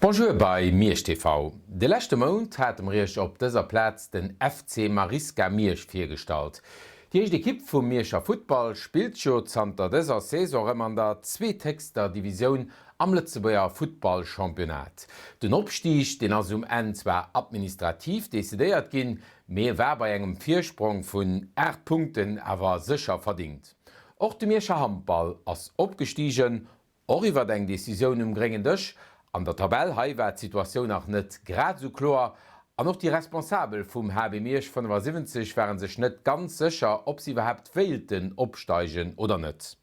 Bonjour bei Miersch TV. De leschte Mount hate mer iech op dëser Plaz den FC Marisca Miersch virgestallt. Déi éischt Ekipp vum Mierscher Futtball spillt jo zanter dëser Saison erëm an der zweethéchster Divisioun am Lëtzebuerger Futtballchampionnat. Den Opstig, deen ass um Enn zwar administrativ decidéiert ginn, mee e war bei engem Virsprong vun 8 Punkten awer sécher verdingt. Och de Mierscher Handball ass opgestigen, Och iwwert eng Decisioun um gréngen Dësch. An der Tabell hei war d'Situatioun nach net grad esou kloer an och déi Responsabel vum HB Miersch 75 ware sech net ganz sécher, ob se iwwerhaapt wéilten opsteigen oder net.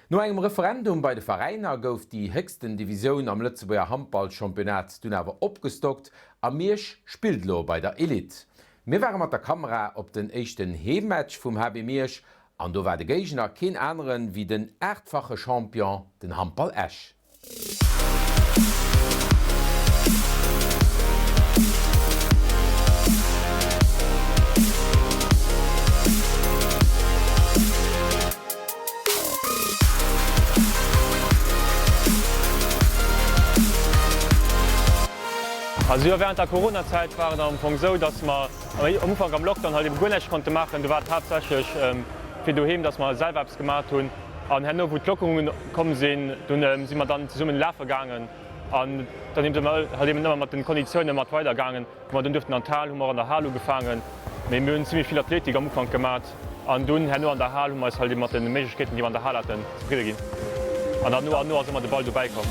No engem Referendum bei de Veräiner gouf déi héchsten Divisioun am Lëtzebuerger Handballchampionnat dunn awer opgestockt a Miersch spillt elo bei der Elite. Mir ware mat der Kamera op den éischten Heemmatch vum HB Miersch An do war de Géigner keen aneren wéi den aachtfache Champion, den Handball Esch. Also jo, während der Coronazäit war et am Fong sou, dass mer Am Ufank am Lockdown halt eben guer näischt konnte maachen. Do war et haaptsächlech fir doheem, dass mer selwer eppes gemat hunn. An herno wou d'Lockerungen komm sinn, dunn si mer dann zesummen lafe gaangen an dann si mer halt eben ëmmer mat den Konditiounen mat weider gaangen. Wou mer dunn duerften an d'Hal, hu mer och an der Hal ugefaangen. Mee mir hunn zimmlech vill Athletik am Ufank gemat an dunn herno an der Hal hu mer eis halt eben mat den Méiglechkeeten déi mer an der Hal haten zefridde ginn. An dann no an no ass ëmmer de Ball dobäi komm.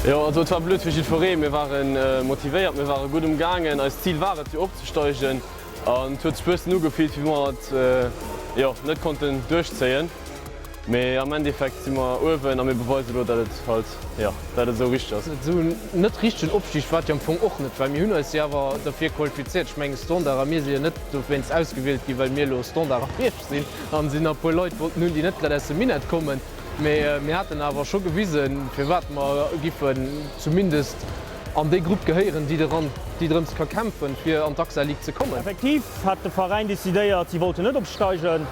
Jo, also et war blöd fir jiddweree. Mir ware motivéiert, mir ware gutt um gaangen. Eist Zil war et jo opzesteigen an et huet sech bëssen ugefillt wéi mer et jo net konnten duerchzéien. Mee am Endeffekt si mer uewen a mir beweisen elo, dat et halt, jo, dat et esou richteg ass. Esou en net richtegen Opstig war et jo am Fong och net, well mir hunn eis jo awer derfir qualifizéiert. Ech mengen, Standard a mir si jo net dowéinst ausgewielt ginn, well mir elo Standard a Miersch sinn a sinn a puer Leit wollten hunn, déi net grad aus dem Minett kommen. Mee mir haten awer scho gewisen, firwat mer giffen zumindest an déi Grupp gehéieren, déi deran, déi drëms ka kämpfen, fir an d'AXA Ligue ze kommen. Effektiv hat de Veräin decidéiert, si wollten net opsteigen.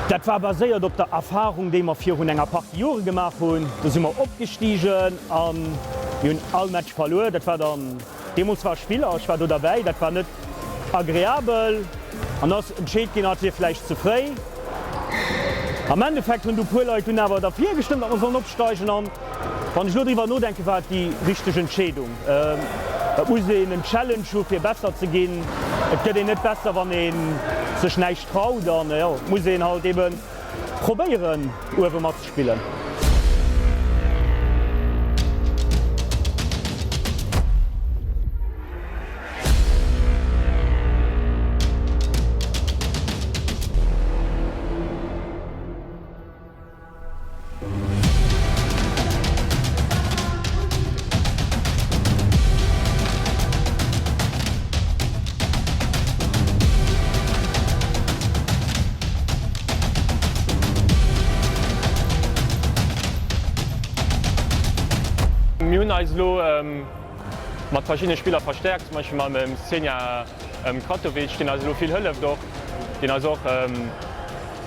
Dat war baséiert op der Erfarung, déi mer virun enger Partie Jore gemaach hunn. Do si mer opgestigen a mir hunn all Match verluer. Dat war dann, deemools war ech Spiller, ech war do derbäi, dat war net agreabel an ass entscheet ginn, et wier vläicht ze fréi. Am Endeffekt hunn du puer Leit dunn awer derfir gestëmmt, datt mer sollen opsteigen. An wann ech elo driwwer nodenken, war et déi richteg Entscheedung. Et muss een en Challenge hu fir besser ze ginn. Et gëtt een net besser, wann ee sech näischt traut. An jo, et muss een halt ebe probéieren, uewe matzespillen. Mir hunn eis elo mat verschiddene Spiller verstäerkt, zum Beispill mam Senia Kratovic, deen eis elo vill hëlleft och, deen eis och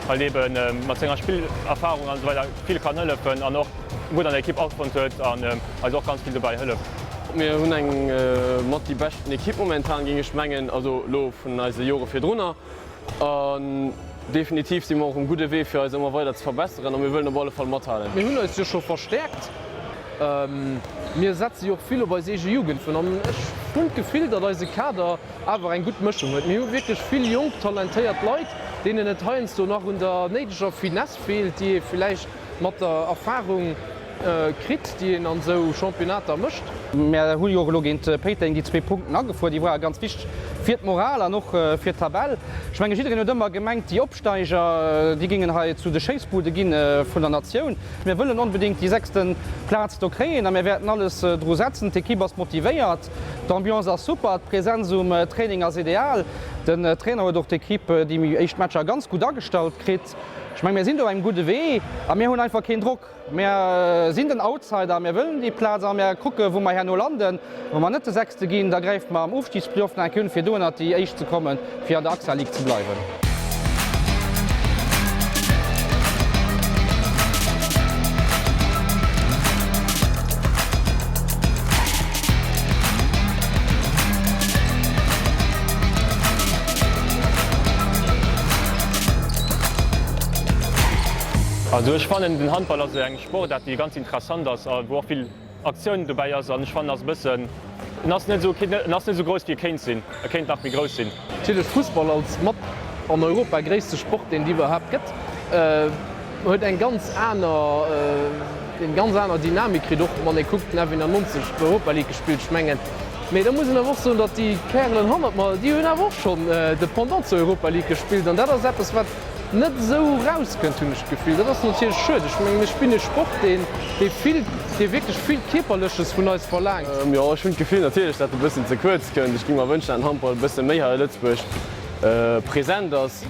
halt eben mat senger Spillerfahrung an esou weider vill kann hëllefen an och gutt an der Ekipp afonnt huet an eis och ganz vill dobäi hëlleft. Mir hunn eng mat déi beschten Ekipp momentan, géing ech mengen, also elo vun eise Jore virdrunner. An definitiv si mer och um gudde Wee fir eis ëmmer weider ze verbesseren a mir wëllen op alle Fall mathalen. Mir hunn eis jo scho verstäerkt. Mir setze jo och vill op eis eege Jugend vun an ech hunn d'Gefill, datt eise Kader awer eng gutt Mëschung huet. Mir hu wierklech vill jonk, talentéiert Leit, deenen et heiansdo nach un der néideger Finesse feelt, déi ee villäicht mat der Erfarung kritt, déi een an esou Championnater mécht. Mär hu jo och elo géint Péiteng déi zwee Punkten agefuer, déi ware ganz wichteg fir d'Moral an och fir d'Tabell. Ech menge jiddereen huet ëmmer gemengt, déi Opsteiger, déi géingen hei zu de Schéissbude gi vun der Natioun. Mir wëllen onbedéngt déi sechste Plaz do kréien a mir wäerten alles dru setzen. D'Ekipp ass motivéiert, d'Ambiance ass super, d'Presenz um Training ass ideal. Den Trainer huet och d'Ekipp déi éischt Matcher ganz gutt agestallt kritt. Ech mengen, mir sinn do op engem gudde Wee a mir hunn einfach keen Drock. Mir sinn den Outsider, mir wëllen déi Plaz a mir kucke wou mer herno landen. Wa mer net de Sechste ginn, da gräife mer am Ofstigsplayoff nach eng Kéier un, fir do ënnert déi Éischt ze kommen, fir an der AXA Ligue ze bleiwen. Also ech fannen den Handball ass eng Sportaart déi ganz interessant ass a wou och vill Aktioun dobäi ass an ech fannen ass e bëssen, en ass net esou, en ass net esou grouss wéi e kéint sinn, e kéint nach méi grouss sinn. Natierlech Fussball als mat an Europa gréisste Sport deen et iwwerhaapt gëtt, huet eng ganz aner, eng ganz aner Dynamik kritt, och wann ee kuckt den F91 d'Europa League gespillt, ech mengen, mee da muss een awer och soen, datt déi Kärelen hannert mer, déi hunn awer och schonn de Pendant zur Europa League gespillt an dat ass eppes wat net esou erauskënnt, hunn ech d'Gefill. Dat ass natierlech schued. Ech mengen, mir spillen e Sport, deen, dee vill, dee wierklech vill Kierperleches vun eis verlaangt. Jo, ech hunn d'Gefill natierlech, dat e bëssen ze kuerz kënnt. Ech géing mer wënschen, dat den Handball e bësse méi hei a Lëtzebuerg present ass.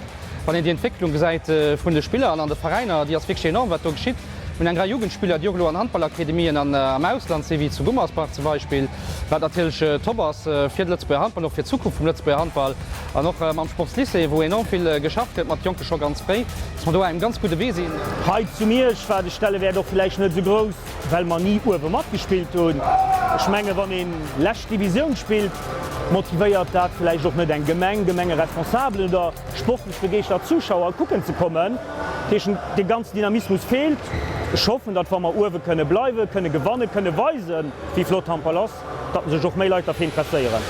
Wann een déi Entwécklung gesäit vun de Spiller an an de Veräiner, déi ass wierklech enorm, wat do geschitt. Mir hunn eng Rei Jugendspiller, déi och elo an Handballakademien an am Ausland sinn, wéi zu Gummersbach zum Beispill, wat natierlech top ass fir de Lëtzebuerger Handball, och fir d'Zukunft vum Lëtzebuerger Handball. An och mam Sportslycée, wou enorm vill geschafft gëtt mat Jonke scho ganz fréi, dass mer do engem ganz gudde Wee sinn. Hei zu Miersch war de Stellewäert och villäicht net esou grouss, well mer ni uewe matgespillt hunn. Ech menge wann een lescht Divisioun spillt, motivéiert dat villäicht och net eng Gemeng, Gemengeresponsabelen oder sportlech begeeschtert Zuschauer kucken ze kommen. Dat heescht, dee ganzen Dynamismus feelt. Ech hoffen, datt wa mer uewe kënne bleiwen, kënne gewannen, kënne weisen, wéi flott Handball ass, datt sech och méi Leit derfir interesséieren.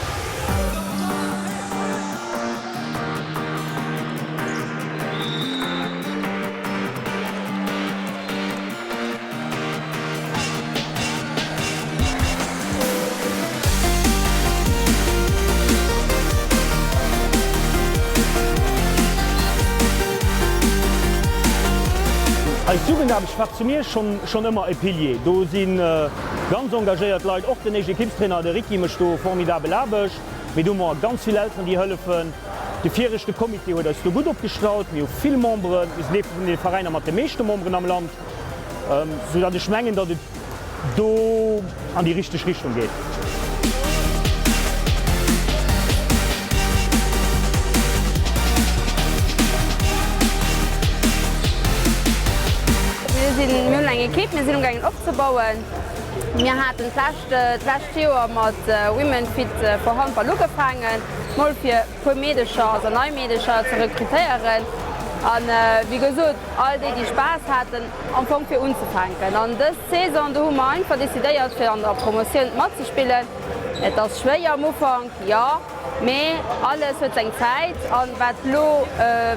Eis Jugendaarbecht war zu Miersch schonn ëmmer e Pilier. Do si ganz engagéiert Leit, och den éischte Ekippstrainer, de Ricky, mécht do formidabel Aarbecht. Mee do hu mer ganz vill Elteren, déi hëllefen. De viregte Comité huet eis do gutt opgestallt. Mir hu vill Memberen. Mir sinn ee vun de Veräiner mat de meeschte Memberen am Land. Sou datt ech mengen, datt et do an déi richteg Richtung geet. Mir sinn, mir hunn eng Ekipp, mir sinn umgaangen opzebauen. Mir haten d'lescht, d'lescht Joer mat Women Fit for Handball ugefaangen, mol fir puer Meedecher, also nei Meedecher ze rekrutéieren. An wéi gesot, all déi, déi Spaass haten, am Fong fir unzefänken. An dës Saison, do hu mer einfach decidéiert, fir an der Promotioun matzespillen. Et ass schwéier am Ufank, jo, mee alles huet seng Zäit. An wat elo,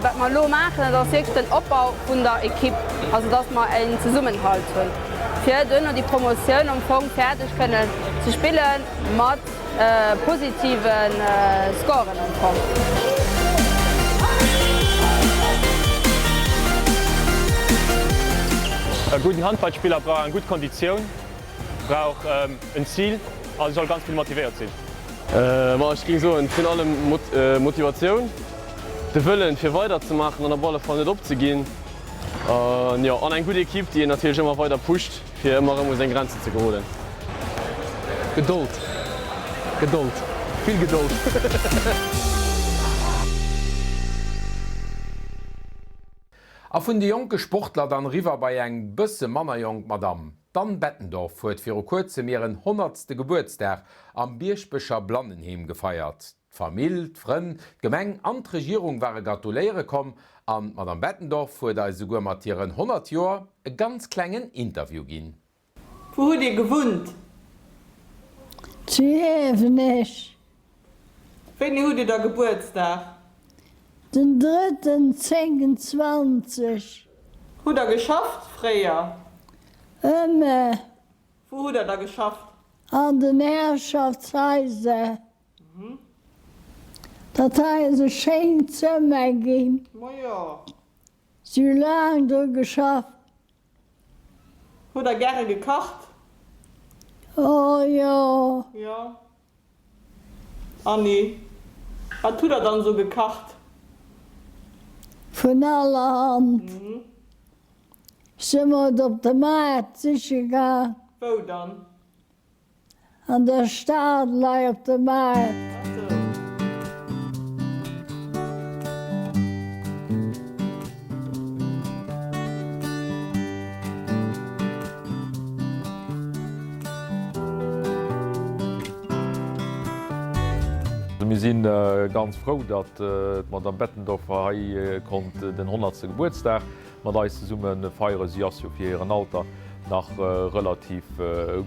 wat mer elo maachen, dat ass wierklech den Opbau vun der Ekipp, also dass mer en Zesummenhalt hunn, fir duerno déi Promotioun am Fong fäerdeg kënnen ze spille mat Positive Scoren am Fong. E gudden Handballspiller brauch eng gutt Konditioun, brauch en Zil a soll ganz vill motivéiert sinn. Ma ech géing soen, virun allem Motivatioun, de Wëllen fir weider ze maachen an op alle Fall net opzeginn. An jo, an eng gutt Ekipp, déi een natierlech ëmmer weider pusht. Fir ëmmer erëm u seng Grenzen ze geroden. Gedold, Gedold, vill Gedold. A vun de jonke Sportler dann eriwwer bei eng bësse manner jonk Madamm. D'Anne Bettendorf huet viru kuerzem hiren honnertste Gebuertsdag am Bieschbecher Blannenheem gefeiert. D'Famill, d'Frënn, d'Gemeng an d'Regierung ware gratuléiere komm an d'Madame Bettendorf huet eis esouguer mat hiren 100 Joer e ganz klengen Interview ginn. Wou hutt Dir gewunnt? Zu Hiefenech. Wéini hutt Dir da Gebuertsdag? Den drëtten zéngen 20. Hutt Der geschafft fréier? Ëmmer. Wou hutt Der da geschafft? An den Herrschaftshaiser. Dat hei ass e schéint Zëmmer ginn. Si hu laang dru geschafft. Hutt der gäre gekacht? Oh jo. Jo. Anni. Wat hutt der dann esou gekacht? Vun allerhand. Si mer et op de Maart siche gaang. Wou dann? An der Stad lei op de Maart. Mir si ganz frou, datt d'Madame Bettendorfer hei konnt den honnertste Gebuertsdag mat eis zesumme feieren. Si ass jo fir hiren Alter nach relativ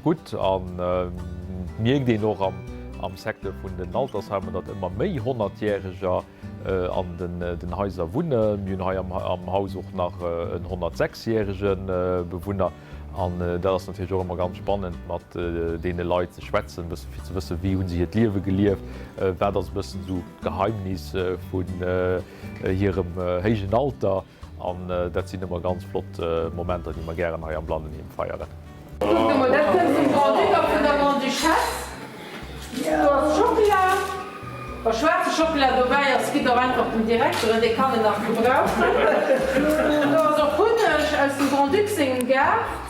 gutt an et mierkt een och am Secteur vun den Altersheimer, datt ëmmer méi Honnertjäreger an den Haiser wunnen. Mir hunn hei am Haus och nach en 106 järege Bewunner an dat ass natierlech och ëmmer ganz spannend mat deene Leit ze schwätzen, e bësse fir ze wëssen, wéi hu si hiert Liewe gelieft, wat ass e bëssen esou d'Geheimnis vun hirem héijen Alter. An dat sinn ëmmer ganz flott Momenter, déi mer gären hei am Blannenheem feieren. Kuckt emol, dat kënnt vum Grand-Duc a vun der Grande-Duchesse. Do ass Schockela. Wa schwaarze Schockela dobäi ass, gitt och einfach dem Direkter en, dee kann en nach gebrauchen. Do ass och Hunneg aus dem Grand-Duc sengem Gaart.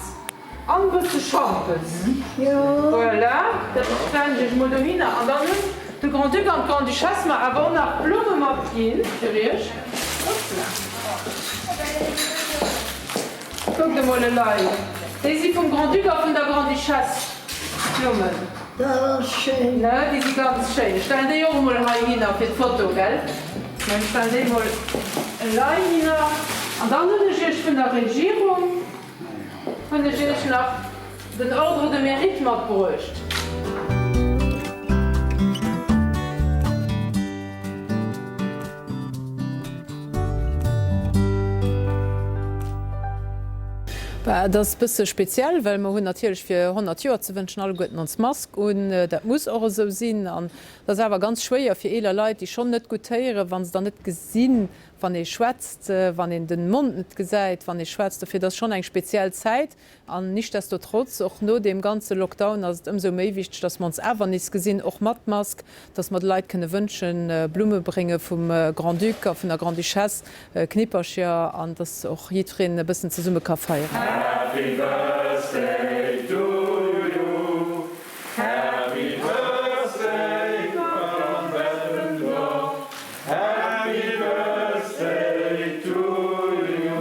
An bësse Schampes. Voilà, dat stellen ech iech mol dohinner. An dann hunn de Grand-Duc an d'Grande-Duchesse mer awer och nach Blumme matginn fir iech. Hoppla. Kuckt emol elei, déi si vum Grand-Duc a vun der Grande-Duchesse, d'Blummen. Dat ass schéin. Ne, déi si ganz schéin. Ech stellen déi och emol heihinner fir d'Foto, gell? Mä ech stellen déi emol elei hinner. An dann hunn ech iech vun der Regierung. Hunn ech iech nach den Ordre de mérite matbruecht. Bah, et ass bësse speziell, well mer hunn natierlech fir 100 Joer ze wënschen alleguerten ons Mask un. Dat muss och esou sinn. An et ass awer ganz schwéier fir eeler Leit, déi schonn net gutt héieren, wa se dann net gesinn, wann ee schwätzt, wann een den Mond net gesäit, wann ee schwätzt. Dofir, et ass schonn eng speziell Zäit. An nichtsdestotrotz, och no deem ganze Lockdown ass et ëmsou méi wichteg, dass mer ons awer nees gesinn, och mat Mask, dass mer de Leit kënne wënschen, Blumme brénge vum Grand-Duc a vun der Grande-Duchesse, Knippercher, an dass och jiddwereen e bëssen zesumme ka feieren. Happy birthday to you, Happy birthday Madame Bettendorf, Happy birthday to you.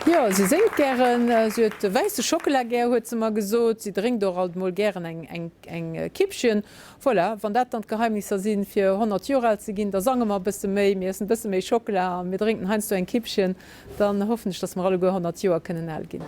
Jo, si séngt gären. Si huet wäisse Schockela gär, huet se mer gesot. Si drénkt och alt mol gären eng Kippchen. Voilà, wann dat dann d'Geheimnisser sinn, fir 100 Joer al ze ginn, da sange mer e bësse méi, mir iessen e bësse méi Schockela a mir drénken heiansdo eng Kippchen. Dann hoffen ech, dass mer alleguer 100 Joer kënnen al ginn.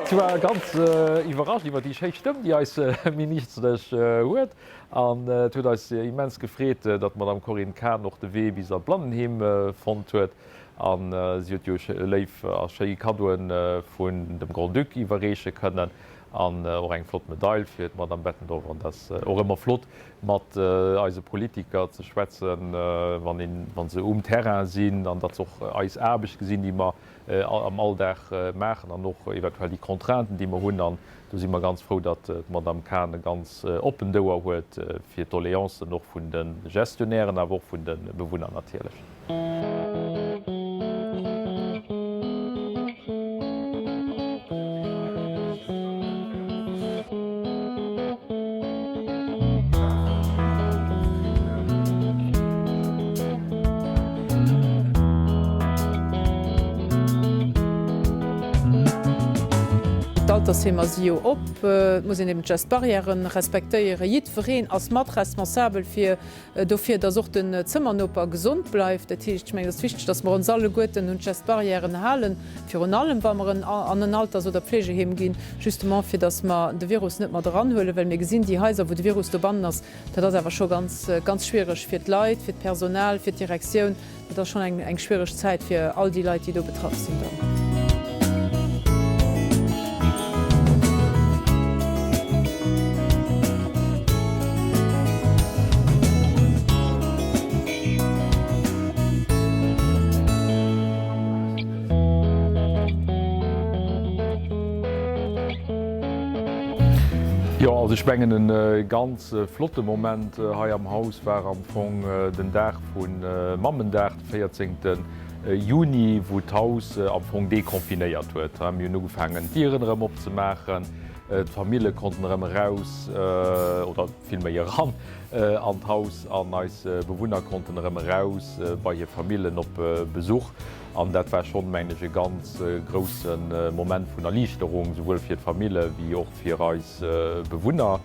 Si war ganz iwwerrascht iwwer déi schéi Stëmm, déi eis Ministesch huet. An et huet eis immens gefreet, datt d'Madame Corinne Cahen och de Wee bis an d'Blannenheem fonnt huet. A si huet jo léif a schéi Kaddoe vun dem Grand-Duc iwwerreeche kënnen an och eng flott Medail fir d'Madame Bettendorf. An dat ass och ëmmer flott, mat eise Politiker ze schwätzen, wann een, wa se um Terrain sinn an datt se och eis Aarbecht gesinn, déi mer am Alldag maachen an och eventuell déi Contrainten, déi mer hunn. An do si mer ganz frou, datt d'Madame Cahen e ganz oppent Ouer huet fir d'Doléancen och vun de Gestionnairen, awer och vun de Bewunner natierlech. Altersheemer si jo op. Et muss een eben d'Gestes barrièren respektéieren. Jiddwereen ass mat responsabel fir dofir, dass och den Zëmmernoper gesond bleift. Dat heescht, ech mengen, et ass wichteg, dass mer ons alleguerten un d'Gestes barrièren halen, virun allem wa mer an en Alters oder Pflegeheem ginn, justement fir dass mer de Virus net mat eranhuelen, well mir gesinn, déi Haiser, wou de Virus dobannen ass, dat ass awer scho ganz, ganz schwiereg fir d'Leit, fir d'Personal, fir d'Direktioun. Dat ass schonn eng, eng schwiereg Zäit fir all déi Leit, déi do betraff sinn dann. Jo, also ech mengen e ganz flotte Moment hei am Haus war am Fong den Dag vu Mammendag, de 14 Juni, wou d'Haus am Fong deconfinéiert huet. Mir hunn ugefaangen d'Dieren erëm opzemaachen, d'Famille konnten erëm eraus oder vill méi eran an d'Haus an eis Bewunner konnten erëm eraus bei hir Famillen op Besuch. An dat war schonn, mengen ech, e ganz grousse Moment vun Erliichterung, souwuel fir d'Famille wéi och fir eis Bewunner.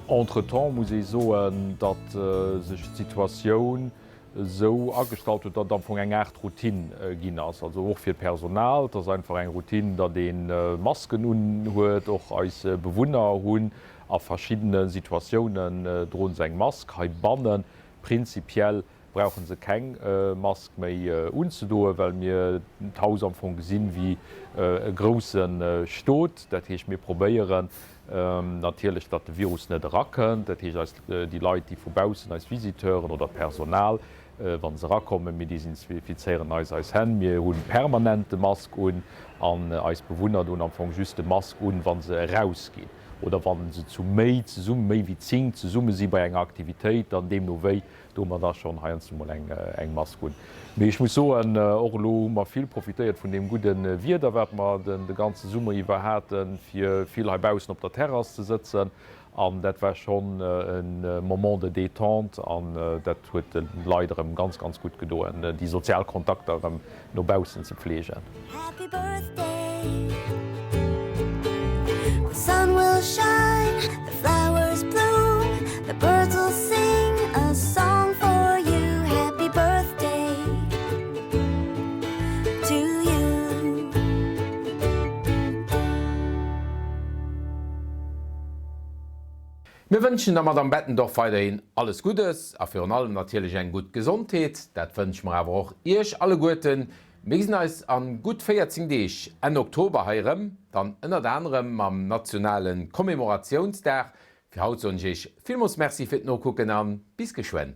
Entretemps muss ee soen, datt sech d'Situatioun esou agestallt huet, datt et am Fong eng Aart Routine ginn ass, also och fir d'Personal. Et ass einfach eng Routine, datt ee Masken unhuet. Och eis Bewunner hunn a verschiddene Situatiounen droen se eng Mask. Heibanne prinzipiell brauche se keng Mask méi unzedoen, well mir d'Haus am Fong gesinn wéi e grousse Stot. Dat heescht, mir probéieren natierlech, datt de Virus net erakënnt. Dat heescht, eis, déi Leit, déi vu baussen, eis Visiteuren oder d'Personal, wa se erakommen, mir desinfizéieren eis eis Hänn, mir hu permanent de Mask un an eis Bewunner doen am Fong just de Mask un, wa se erausginn oder wa se zu méi zesummen, méi wéi 10 zesumme si bei enger Aktivitéit, dann deemno wéi Do hu mer da schonn heiansdo mol eng Mask un. Mee ech muss soen, och elo hu mer vill profitéiert vun deem gudde Wieder, wat mer de ganze Summer iwwer haten, fir vill hei baussen op der Terrass ze sëtzen. An dat war schonn e Moment de détente an dat huet de Leit erëm ganz, ganz gutt gedoen, déi sozial Kontakter erëm no baussen ze pflegen. Happy birthday The sun will shine, the flowers bloom, the birds will sing a song for you Happy birthday to you Mir wënschen der Madame Bettendorf weiderhin alles Guddes a virun allem natierlech eng gutt Gesondheet. Dat wënsche mer awer och Iech alleguerten. Mir gesinn eis an gutt 14 Deeg, Enn Oktober, hei erëm, dann ënnert anerem mam nationale Commemoratiounsdag. Fir haut soen ech Iech villmools Merci fir d'Nokucken an bis geschwënn.